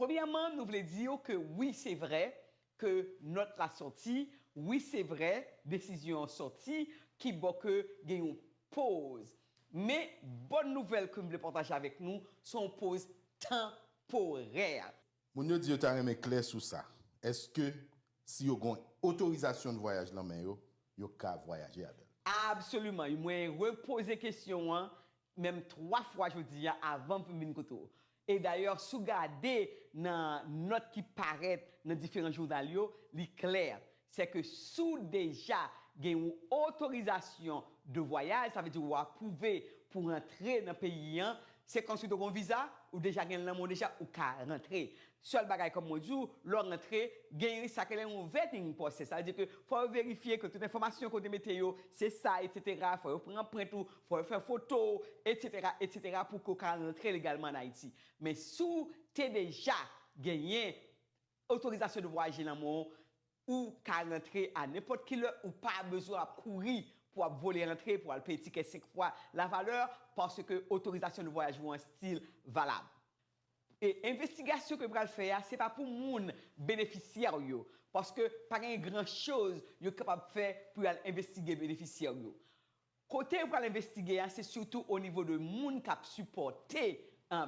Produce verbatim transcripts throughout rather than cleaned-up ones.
Premyèman, nou vle di w ke wi, se vrè ke nòt la sòti, wi, se vrè, desizyon an sòti, ki bò ke gen yon poz. Men, bòn nouvèl ke m vle pataje avèk nou, se yon poz tanporè. Moun yo di yo ta renmen klè sou sa. Èske si yo gen otorizasyon de vwayaj nan men yo, yo ka vwayaje avè l? Absoliman. Mwen repoze kesyon an menm twa fwa jodi a avan m vin kote w. E dayè, si w gade nan nòt ki parèt nan diferan jounal yo, li klè. Se ke si w deja gen yon otorizasyon de vwayaj, sa vle di w apwouve pou w rantre nan peyi an, se kòmsi w te gen yon viza, ou deja gen l nan men w deja, ou ka rantre. Sèl bagay, kòm mwen di w, lè w rantre, gen sa k rele yon vetting process. Sa vle di ke fò yo verifye ke tout enfòmasyon ke w te mete yo, se sa, etsetera. Fò yo pran anprent ou, fò yo fè foto w, etsetera, etsetera, pou ke w ka rantre legalman ann Ayiti. Men si w te deja genyen otorizasyon de vwayaje nan men w, ou ka rantre a nenpòt ki lè, ou pa bezwen ap kouri pou ap vole rantre, pou al peye tikè senk fwa lavalè, paske otorizasyon de vwayaj ou an still valab. E envestigasyon ke yo pral fè a, se pa pou moun benefisyè yo, paske pa gen gran choz yo kapab fè pou y al envestige benefisyè yo. Kote yo pral envestige a, se sitou o nivo de moun k ap sipòte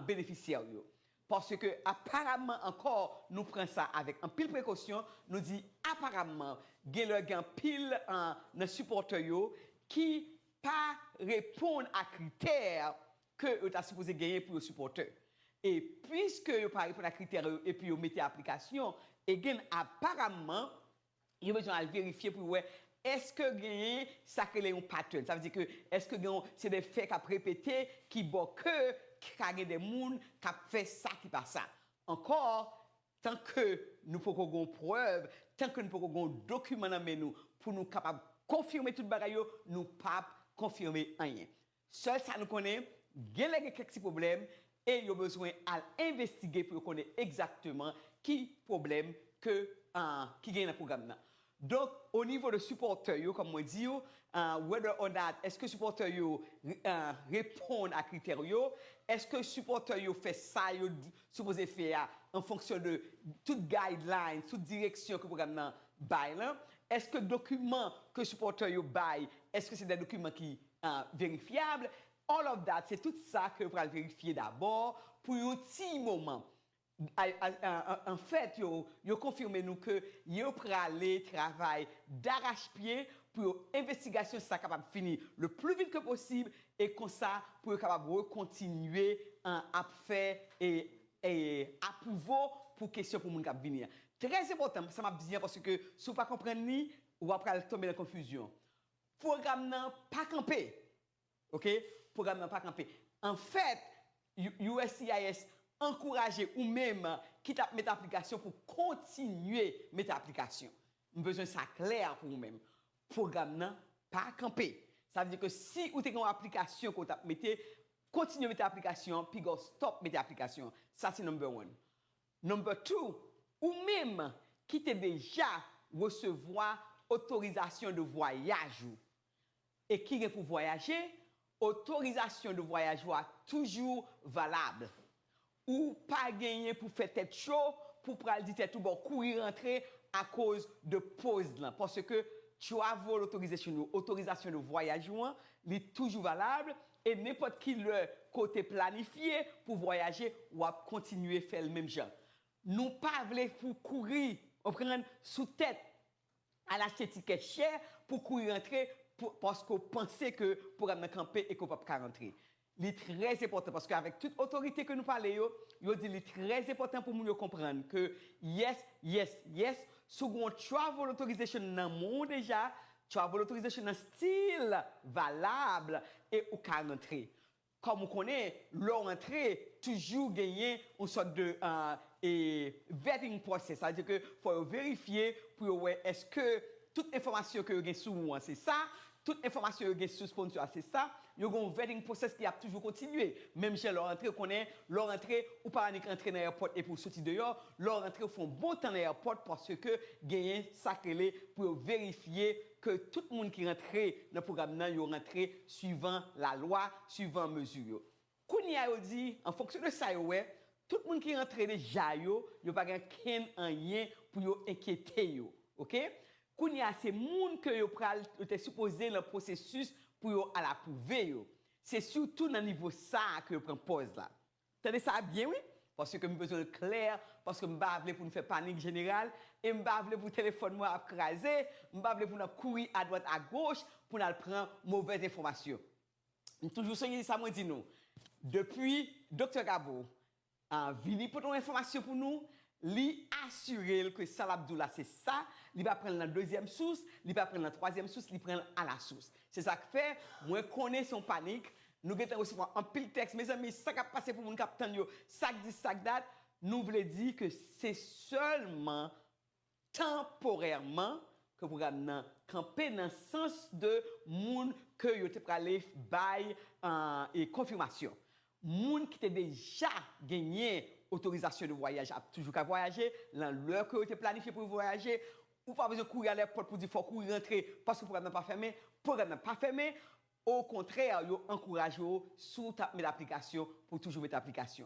benefisyè yo. Paske aparamman ankò, nou pran sa avèk anpil prekosyon, nou di aparamman, gen lè gen anpil nan sipòtè yo ki pa reponn a kritè ke yo ta sipoze genyen pou yo sipòtè. E piske yo pa reponn a kritè yo epi yo mete aplikasyon, e gen aparamman, yo bezwen al verifye pou yo wè èske genyen sa k rele yon pattern. Sa vle di ke èske gen yon, se de fè k ap repete ki bò ke ka gen de moun k ap fè sa ki pa sa. Ankò, tanke nou poko gen yon prèv, tanke nou poko gen yon dokiman nan men nou pou nou kapab konfime tout bagay yo, nou p ap konfime anyen. Sèl sa nou konnen, gen lè gen kèk ti pwoblèm e yo bezwen al envestige pou yo konnen egzakteman ki pwoblèm ke, ah, ki gen nan pwogram nan. Donk, o nivo de sipòtè yo, kòm mwen di yo, ah, whether or not, èske sipòtè yo, ah, reponn a kritè yo, èske sipòtè yo fè sa yo d- sipoze fè a an fonksyon de tout guidelines, tout direksyon ke pwogram nan bay lan, èske dokiman ke sipòtè yo bay, èske se de dokiman ki, ah, verifyab? All of that, se tout sa ke yo pral verifye dabò pou yon ti moman. Anfèt, yo, yo konfime nou ke yo prale travay darachpye pou yo envestigasyon sa kapab fini le plus vite que possible e konsa pou yo kapab rekontinye, ah, ap fè e, e apwouve pou kesyon pou moun k ap vini an. Trè enpòtan sa m ap di an, paske si w pa konprann li, w ap pral tonbe nan konfizyon. Pwogram nan pa kanpe. Oke? Pwogram nan pa kanpe. Anfèt, U- USCIS ankouraje ou menm ki t ap mete aplikasyon pou kontinye mete aplikasyon. M bezwen sa klè pou ou menm. Pwogram nan pa kanpe. Sa vle di ke si ou te gen yon aplikasyon ke w t ap mete, kontinye mete aplikasyon an, piga w stop mete aplikasyon an. Sa se number one. Number two, ou menm ki te deja resevwa otorizasyon de vwayaj ou e ki gen pou vwayaje, otorizasyon de vwayaj ou a toujou valab. Ou pa genyen pou fè tèt cho, pou pral di tèt ou bon, kouri rantre akoz de poz lan. Paske travel authorization ou otorizasyon de vwayaj ou an, li toujou valab e nenpòt ki lè ke w te planifye pou vwayaje, w ap kontinye fè l menm jan. Nou pa vle pou kouri, w konprann, sou tèt, al achte tikè chè pou kouri rantre, pou- paske w panse ke pwogram nan kanpe e ke w p ap ka rantre. Li trè enpòtan paske avèk tout otorite ke nou pale yo, yo di li trè enpòtan pou moun yo konprann ke yes, yes, yes, si w gen yon travel authorization nan men w deja, travel authorization nan still valab e ou ka rantre. Kòm ou konnen, lè w rantre, toujou genyen yon sòt de, ah, e, vetting process. Sa vle di ke fò yo verifye pou yo wè èske tout enfòmasyon ke yo gen sou ou an se sa, tout enfòmasyon yo gen sou sponsor a se sa, yo gen yon vetting process ki ap toujou kontinye. Menm jan lè w rantre, ou konnen, lè w rantre, ou pa annik rantre nan airport epi w soti deyò, lè w rantre, ou fè yon bon tan nan airport paske genyen sa k rele pou yo verifye ke tout moun ki rantre nan pwogram nan, yo rantre swivan lalwa, swivan mezi yo. Kounye a, yo di, an fonksyon de sa yo wè, Tout moun ki rantre deja yo, yo pa gen kenn anyen pou yo enkyete yo. Oke? Kounye a, se moun ke yo pral, yo te sipoze nan pwosesis pou yo al apwouve yo. Se sitou nan nivo sa a ke yo pran pòz la. Tande sa byen, wi, paske m bezwen l klè, paske m pa vle pou n fè panik jeneral, e m pa vle pou telefòn mwen ap kraze, m pa vle pou n ap kouri adwat agoch pou n al pran movèz enfòmasyon. M toujou sonje sa mwen di nou. Depi Doktè Gabo a vini pote yon enfòmasyon pou nou, li asire l ke sa l ap di w la se sa, li pa pran l nan dezyèm sous, li pa pran l nan twazyèm sous, li pran l alasous. Se sa k fè, mwen konnen se yon panik, nou gentan resevwa anpil tèks, mezanmi, sa k ap pase pou moun k ap tann yo, sa k dis, sa k dat, nou vle di ke se sèlman tanporèman ke pwogram nan kanpe nan sans de moun ke yo te prale bay e konfimasyon. Moun ki te deja genyen otorizasyon de vwayaj ap toujou ka vwayaje, nan lè ke yo te planifye pou yo vwayaje, ou pa bezwen kouri alepòt pou di fò w kouri rantre paske pwogram nan pa fèmen, pwogram nan pa fèmen, okontrè, yo ankouraje w, si w t ap met aplikasyon, pou w toujou met aplikasyon.